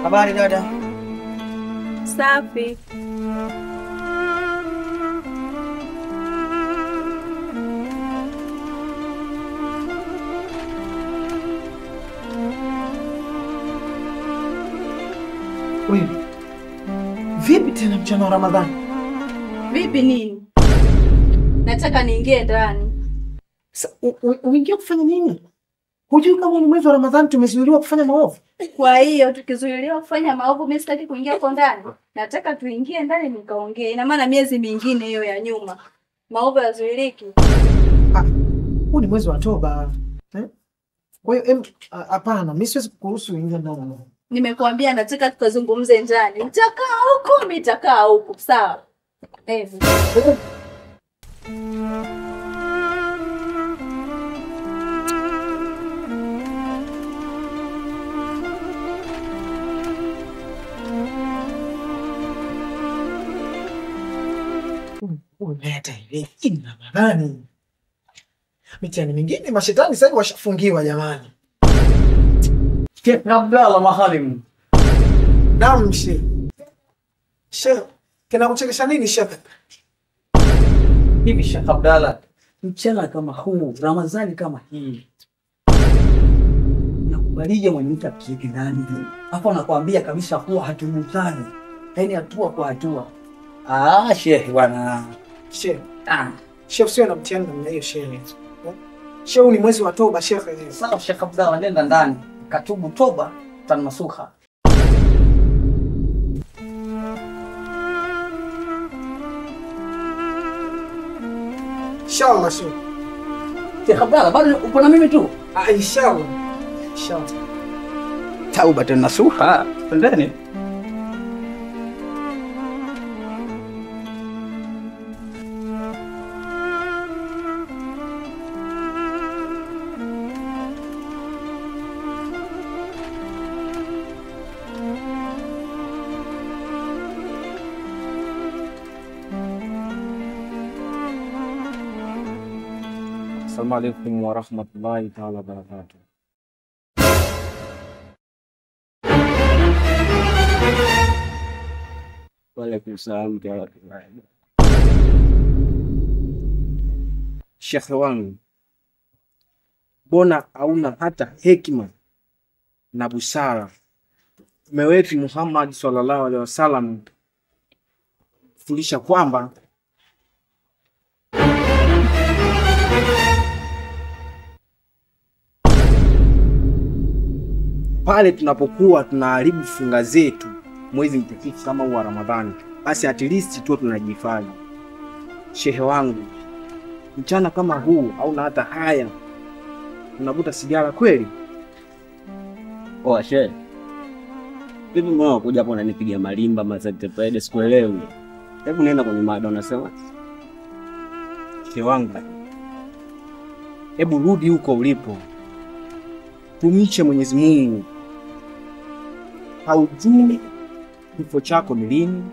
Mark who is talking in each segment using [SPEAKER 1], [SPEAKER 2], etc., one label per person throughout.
[SPEAKER 1] Habari dada.
[SPEAKER 2] Safi.
[SPEAKER 1] Wewe vipi tena mchana wa Ramadhani?
[SPEAKER 2] Vipi nini? Nataka niingie ndani.
[SPEAKER 1] Uingie kufanya nini? Hujui kama ni mwezi wa Ramadhani tumezuiliwa kufanya maovu?
[SPEAKER 2] Kwa hiyo tukizuiliwa kufanya maovu mimi sitaki kuingia huko ndani. Nataka tuingie ndani nikaongee. Ina maana miezi mingine hiyo ya nyuma maovu yazuiliki.
[SPEAKER 1] Ah, huu ni mwezi wa toba. Eh? Kwa hiyo hapana, mimi siwezi kukuruhusu uingie ndani.
[SPEAKER 2] Nimekuambia nataka tukazungumze ndani. Nitakaa huko, mimi nitakaa huko. Sawa. Hivi.
[SPEAKER 1] Ramadhani. Mitihani mingine mashetani sasa washafungiwa jamani.
[SPEAKER 3] Sheikh Abdallah Mahalim.
[SPEAKER 1] Naam Sheikh. Sheikh, kinakuchekesha nini Sheikh?
[SPEAKER 3] Hivi Sheikh Abdallah, mchana kama huu, Ramadhani kama hii, nakubalije mwenye mtu akiki ndani? Hapo nakwambia kabisa kuwa hatumutani. Yaani hatua kwa hatua. Ah, Sheikh bwana.
[SPEAKER 1] Sheikh. Ah, Sheikh sio na mtihani namna hiyo Sheikh. Sheikh ni mwezi wa toba Sheikh.
[SPEAKER 3] Sawa Sheikh Abdallah, nenda ndani. Katubu toba tanmasuha.
[SPEAKER 1] Inshallah Sheikh.
[SPEAKER 3] Sheikh Abdallah bado upo na mimi tu?
[SPEAKER 1] Ah, inshallah. Inshallah.
[SPEAKER 3] Tauba tanmasuha. Twendeni.
[SPEAKER 4] Assalamu alaikum wa rahmatullahi ta'ala wa barakatuh. Wa alaikum salam wa rahmatullahi. Sheikh wangu, mbona hauna hata hekima na busara? Mtume wetu Muhammad sallallahu alaihi wasallam fundisha kwamba pale tunapokuwa tunaharibu funga zetu mwezi mtukufu kama huu wa Ramadhani, basi at least tu tunajifanya. Shehe wangu, mchana kama huu hauna hata haya, unavuta sigara kweli?
[SPEAKER 5] Oa shehe, vipi mbona kuja hapo unanipiga malimba mazantepede, sikuelewi. Hebu nenda kwenye mada unasema.
[SPEAKER 4] Shehe wangu, hebu rudi huko ulipo. Tumiche Mwenyezi Mungu. Haujui kifo chako ni lini,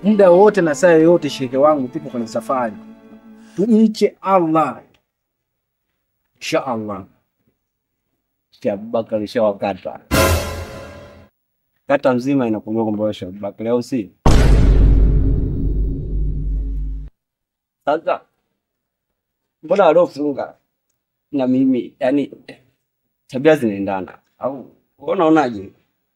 [SPEAKER 4] muda wote na saa yoyote. Shehe wangu, tupo kwenye safari. Tumiche Allah. Insha Allah.
[SPEAKER 5] Sheikh Abubakar ishawakata. Kata mzima inakumbuka kwamba Sheikh Abubakar au si? Sasa mbona alofunga na mimi, yani tabia zinaendana au unaonaje?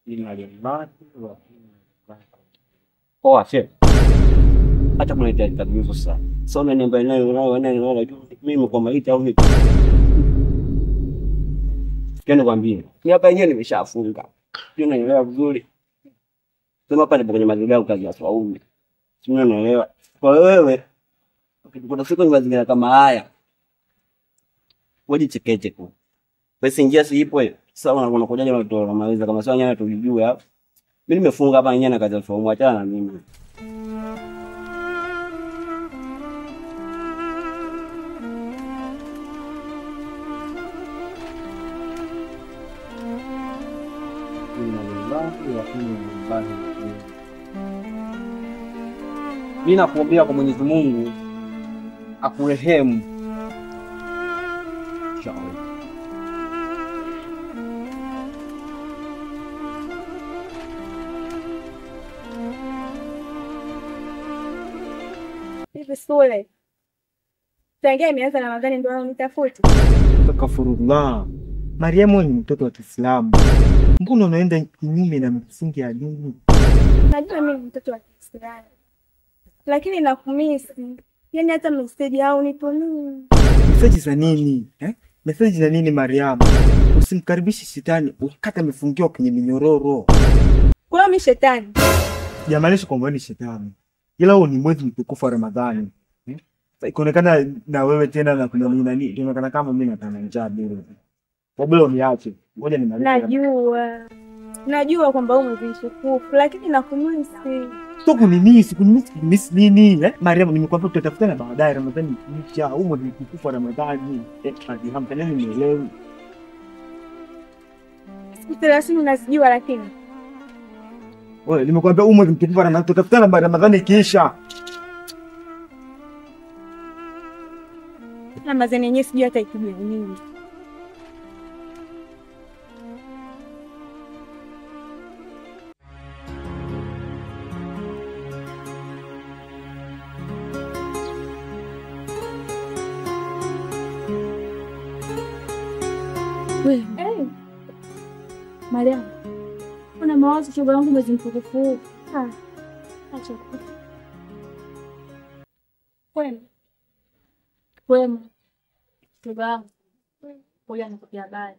[SPEAKER 4] Inna lillahi wa inna ilaihi.
[SPEAKER 5] Poa shehe. Acha kuniletea tabia sasa. Sio unaniambia nayo unaona mimi kwa maiti au vipi? Sikia nikwambie. Mimi hapa yenyewe nimeshafunga. Sio unanielewa vizuri. Sema hapa nipo kwenye mazingira ya kazi ya swaume. Sio unanielewa. Kwa wewe ukikuta siku ni mazingira kama haya, wewe jichekeche tu. Basi ingia si ipo hiyo. Sasa unakuja jamaa tu unamaliza kama sio nyanya tujijue hapo. Mimi nimefunga hapa nyanya na kazi ya swaume, achana na mimi.
[SPEAKER 4] Inna lillahi wa inna ilaihi raji'un. Mimi nakuombea kwa Mwenyezi Mungu akurehemu. Inshallah.
[SPEAKER 2] Hivi Sule, tangia imeanza Ramadhani ndio wananitafuta.
[SPEAKER 1] Kafurullah. Mariamu ni mtoto wa Kiislamu. Mbona unaenda kinyume na misingi ya dini?
[SPEAKER 2] Najua mimi ni mtoto wa Kiislamu, lakini nakumisi. Yaani hata message yao nitumii.
[SPEAKER 1] Message za nini? Eh? Message za nini Mariamu? Usimkaribishe shetani wakati amefungiwa kwenye minyororo.
[SPEAKER 2] Kwa hiyo mimi shetani?
[SPEAKER 1] Jamaanisha kwamba ni shetani. Ila huo ni mwezi mtukufu wa Ramadhani. Sasa ikaonekana na wewe tena na kuna nani, inaonekana kama mimi nataka njaa bure. Wabula uniache. Ngoja nimalize.
[SPEAKER 2] Najua kwamba wewe mwezi mtukufu, lakini nakumisi.
[SPEAKER 1] Sio kunimisi, kunimisi nini? Eh? Mariamu nimekuambia tutatafutana baadaye Ramadhani ikiisha. Huu mwezi mtukufu wa Ramadhani. Mariamu tena nielewe.
[SPEAKER 2] Siku 30 unazijua lakini.
[SPEAKER 1] Wewe nimekuambia huu mwezi mtukufu wa Ramadhani tutatafutana baada Ramadhani ikiisha.
[SPEAKER 2] Ramadhani yenyewe sijui hata ikija nini.
[SPEAKER 6] Hey, Mariam, una mawazo shoga yangu mwezi mtukufu. Acha. Kwema. Kwema. Shoga yangu. Ngoja nikupe habari.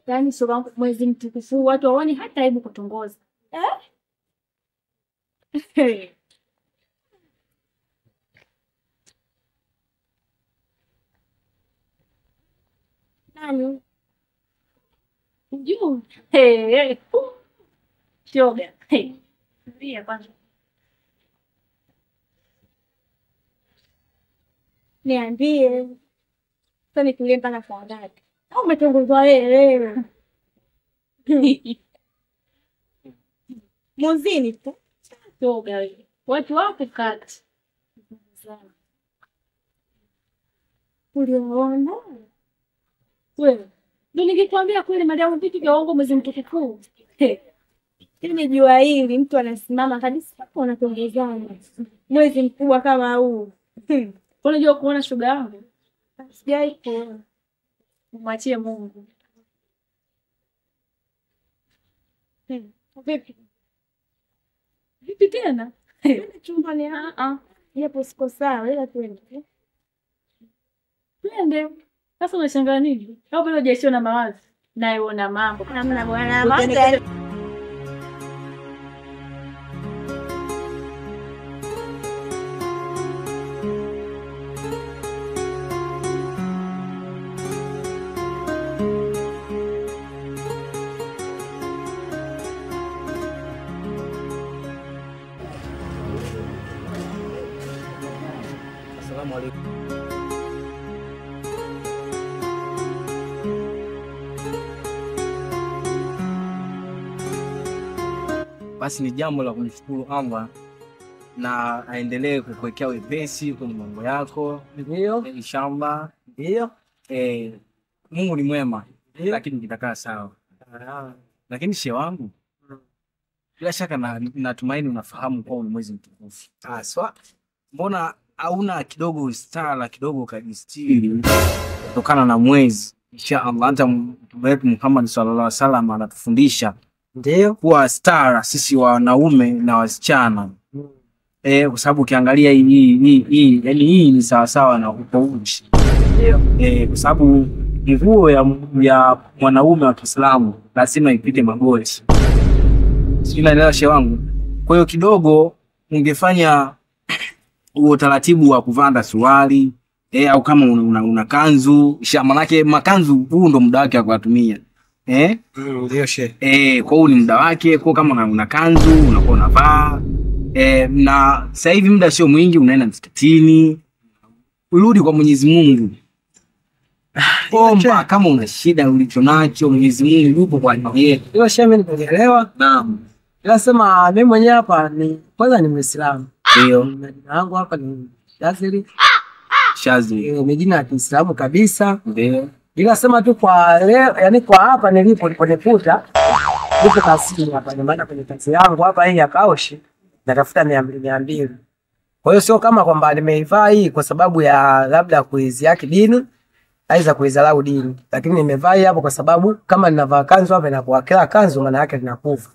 [SPEAKER 6] Yaani shoga yangu mwezi mtukufu watu waone hata aibu kutongoza. Eh? Nani? Juu. Hey. Shoga. Hey. Ndio kwanza.
[SPEAKER 2] Niambie. Sasa nitulie mpaka saa ngapi? Au umetongozwa wewe? Muzini tu.
[SPEAKER 6] Shoga wewe. Watu wapo kati.
[SPEAKER 2] Uliona?
[SPEAKER 6] Wewe. Ndio ningekwambia kweli Mariamu vitu vya uongo mwezi mtukufu.
[SPEAKER 2] Yaani jua hili mtu anasimama kabisa hapo anatongozana. Mwezi mkubwa kama huu.
[SPEAKER 6] Unajua kuona shoga yangu?
[SPEAKER 2] Sijai kuona.
[SPEAKER 6] Mwachie Mungu.
[SPEAKER 2] Vipi?
[SPEAKER 6] Vipi tena?
[SPEAKER 2] Twende chumbani. Japo siko sawa ila twende.
[SPEAKER 6] Twende. Sasa unashangaa nini? Au bado hujaishiwa na mawazo? Naye una mambo.
[SPEAKER 2] Hamna bwana. Mawazo.
[SPEAKER 4] Assalamu alaikum. Basi ni jambo la kumshukuru Allah na aendelee kukuwekea wepesi kwenye mambo yako.
[SPEAKER 3] Ndio.
[SPEAKER 4] Inshallah.
[SPEAKER 3] Ndio.
[SPEAKER 4] Mungu ni mwema, lakini kitakaa sawa. Lakini shehe wangu, bila shaka natumaini unafahamu kwa ni mwezi mtukufu.
[SPEAKER 3] Sawa.
[SPEAKER 4] Mbona hauna kidogo stara kidogo kajistiri kutokana na mwezi? Inshallah hata Mtume wetu Muhammad sallallahu alaihi wasallam anatufundisha
[SPEAKER 3] ndio
[SPEAKER 4] kuwa stara sisi wanaume na wasichana. Kwa sababu ukiangalia hii yani hii ni sawa sawa na upauchi.
[SPEAKER 3] Ndio.
[SPEAKER 4] Kwa sababu nguo ya mwanaume wa Kiislamu lazima ipite magoti. Sijui naelewa shehe wangu. Kwa hiyo kidogo ungefanya huo utaratibu wa kuvaa suruali au kama una kanzu, manake makanzu huu ndo muda wake wa kutumia.
[SPEAKER 3] Ndio shehe.
[SPEAKER 4] Kwa huu ni muda wake, kwa kama una kanzu unakuwa unavaa. Na sasa hivi muda sio mwingi, unaenda msikitini. Urudi kwa Mwenyezi Mungu. Omba kama una shida ulichonacho, Mwenyezi Mungu yupo kwa ajili yetu.
[SPEAKER 7] Hiyo shehe mimi nimelielewa.
[SPEAKER 4] Naam.
[SPEAKER 7] Ila sema mimi mwenyewe hapa ni kwanza ni Muislamu.
[SPEAKER 4] Ndio.
[SPEAKER 7] Na jina langu hapa ni Shazili.
[SPEAKER 4] Shazili.
[SPEAKER 7] Ni jina la Kiislamu kabisa.
[SPEAKER 4] Ndio.
[SPEAKER 7] Ila sema tu kwa leo, yani kwa hapa nilipo niliponikuta nipo kazini hapa, ndio maana kwenye kazi yangu hapa hii ya kaushi natafuta 200 200. Kwa hiyo sio kama kwamba nimeivaa hii kwa sababu ya labda kuiziaki dini aiza kuizalau dini, lakini nimevaa hii hapo kwa sababu kama ninavaa kanzu hapa inakuwa kila kanzu maana yake linakufa.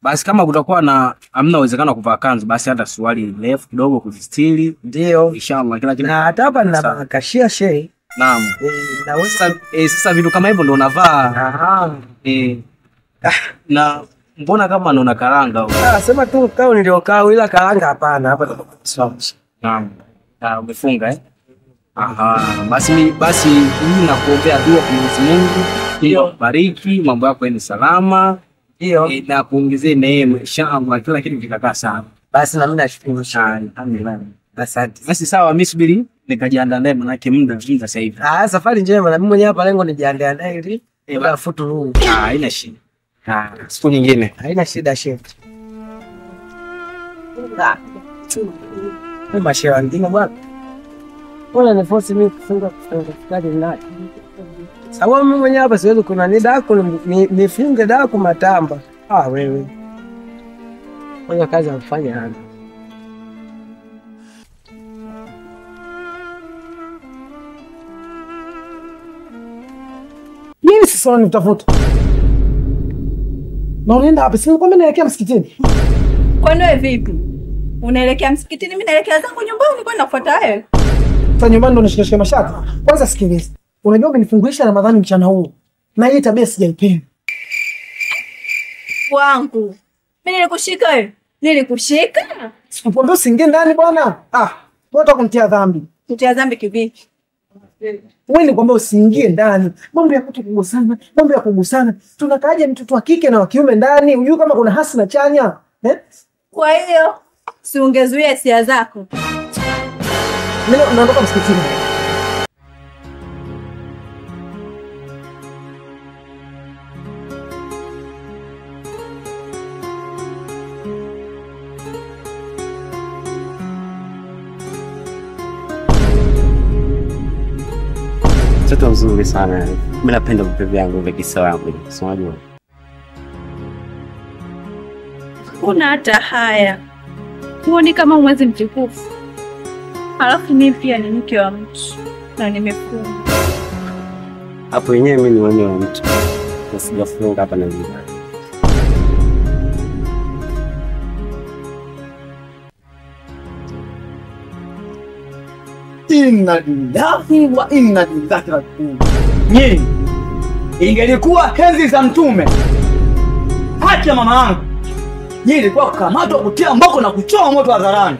[SPEAKER 4] Basi kama kutakuwa na hamna uwezekano kuvaa kanzu, basi hata suruali refu kidogo kujistiri.
[SPEAKER 7] Ndio.
[SPEAKER 4] Inshallah kila kitu.
[SPEAKER 7] Na hata hapa nina kashia shehe.
[SPEAKER 4] Naam.
[SPEAKER 7] Naweza
[SPEAKER 4] sasa vitu kama hivyo ndio unavaa.
[SPEAKER 7] Aha.
[SPEAKER 4] Na mbona kama naona karanga huko?
[SPEAKER 7] Ah, sema tu kao niliokaa ila karanga hapana hapa.
[SPEAKER 4] Naam. Ah, umefunga eh? Aha, basi mimi nakuombea dua kwa Mwenyezi Mungu. Ndio, bariki mambo yako yaende salama.
[SPEAKER 7] Ndio.
[SPEAKER 4] Na kuongezee neema inshallah kila kitu kitakaa sawa.
[SPEAKER 7] Basi na mimi nashukuru
[SPEAKER 4] sana. Alhamdulillah.
[SPEAKER 7] Asante.
[SPEAKER 4] Basi sawa, mimi subiri nikajiandaa naye maana yake muda sasa hivi.
[SPEAKER 7] Ah, safari njema na mimi mwenyewe hapa lengo nijiandae naye ili muda futu huu.
[SPEAKER 4] Ah, haina shida. Ah, siku nyingine.
[SPEAKER 7] Haina shida shehe. Ah. Mimi mashehe wengine bwana. Mbona ni force mimi kufunga futari naye? Sawa mimi mwenyewe hapa siwezi kuna ni daku nifunge daku matamba. Ah wewe. Fanya kazi amfanye hapa.
[SPEAKER 8] Mimi sasa nitafuta. Na unaenda wapi? Si nilikwambia naelekea msikitini.
[SPEAKER 2] Kwani wewe vipi? Unaelekea msikitini, mimi naelekea zangu nyumbani, kwani nakufuata wewe?
[SPEAKER 8] Sasa nyumbani ndo nishikashika mashati. Kwanza sikiliza. Unajua umenifungulisha Ramadhani mchana huu. Na hii tabia sijaipenda.
[SPEAKER 2] Wangu. Mimi nilikushika wewe. Nilikushika?
[SPEAKER 8] Sikukwambia usiingie ndani bwana. Ah, wewe kunitia dhambi.
[SPEAKER 2] Kutia dhambi kivipi?
[SPEAKER 8] Wewe nilikwambia usiingie ndani. Mambo ya kutokugusana, mambo ya kugusana. Tunakaaje mtoto wa kike na wa kiume ndani? Unajua kama kuna hasi na chanya? Eh?
[SPEAKER 2] Kwa hiyo si ungezuia hisia zako.
[SPEAKER 8] Mimi naondoka msikitini.
[SPEAKER 5] Mtoto mzuri sana. Mimi napenda vitu vyangu vya Kiislamu. Unajua.
[SPEAKER 2] Kuna hata haya. Huoni kama mwezi mtukufu. Alafu mimi pia ni mke wa mtu na nimefunga.
[SPEAKER 5] Hapo yenyewe mimi ni mke wa mtu. Na sijafunga hapa na mimi.
[SPEAKER 3] Inna lillahi wa inna ilaihi rajiun. Nyinyi ingelikuwa enzi za Mtume, haki ya mama yangu, nyinyi ilikuwa kukamatwa, kutia mboko na kuchoma moto hadharani.